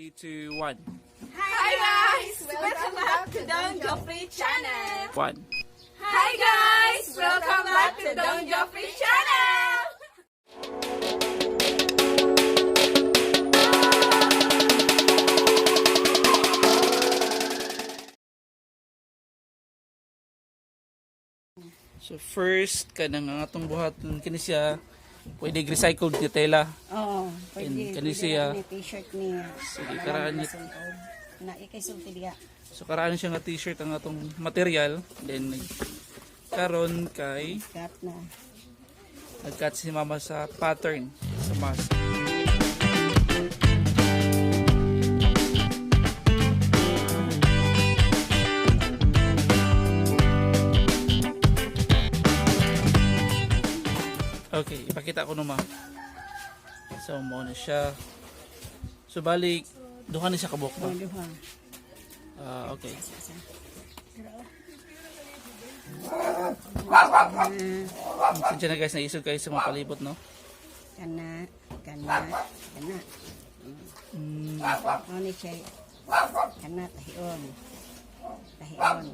3, 2, 1. Hi guys! Welcome back to Don Joffrey Channel! 1. Hi guys! Welcome back to Don Joffrey Channel! So first, kanang ang atong buhaton kini siya pwede recycled nga tela. Oo, pwede. And kani Pwede siya. na ni t-shirt niya. Sige, karaan niya. Na ikay sulti diya. So karaan siya nga t-shirt ang atong material. Then karon kay Cut na. nag-cut si mama sa pattern sa mask. Okay, ipakita ko naman. So, mo na siya. So, balik, duha na siya kabuok ba? Oh, duha. Ah, okay. Sa, sa. Sadya na guys, naisog kayo sa mga palibot, no? Kana, kana, kana. Mao ni siya. Kana tahion. Tahion.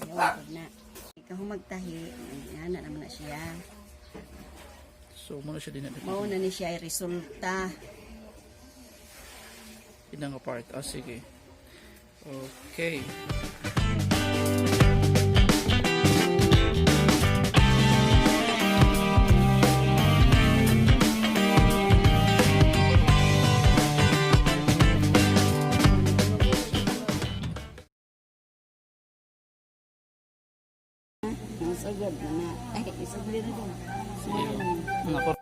Tahion pud na. Ikaw magtahi, ana naman na siya. So, mo na siya din na Mao na ni siya ay resulta. Yun ang part. Ah, sige. Okay. Ang sugod na na. Ay, isugod na dun. Sige. Mga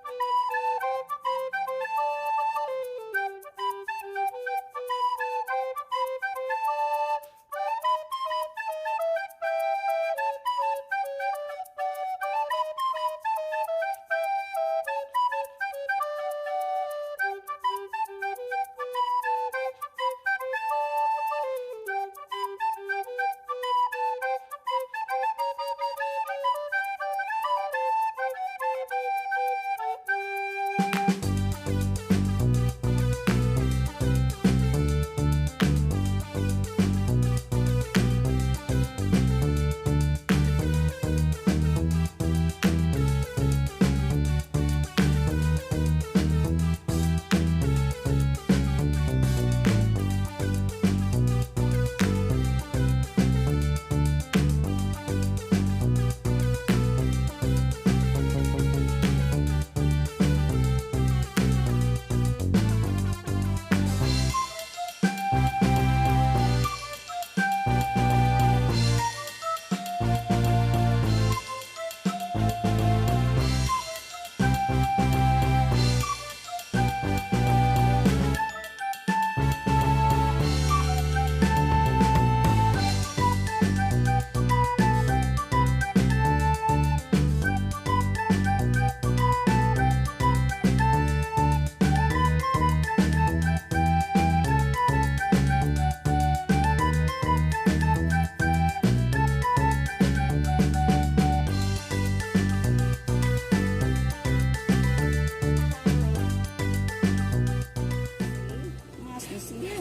Mas ni siya.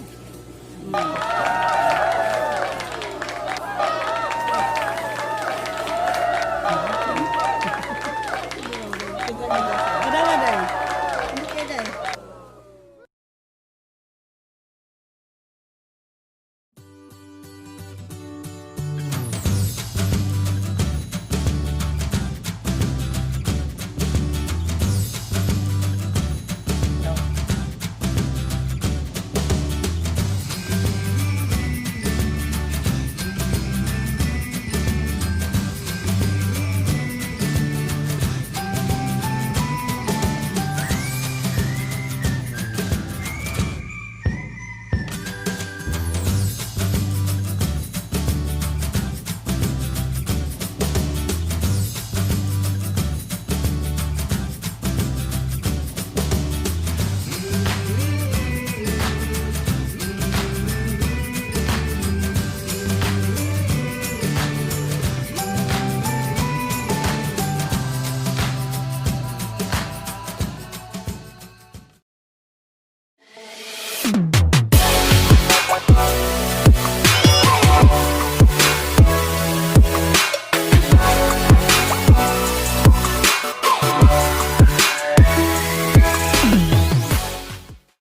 Padawa day. Hindi kay day. Bye.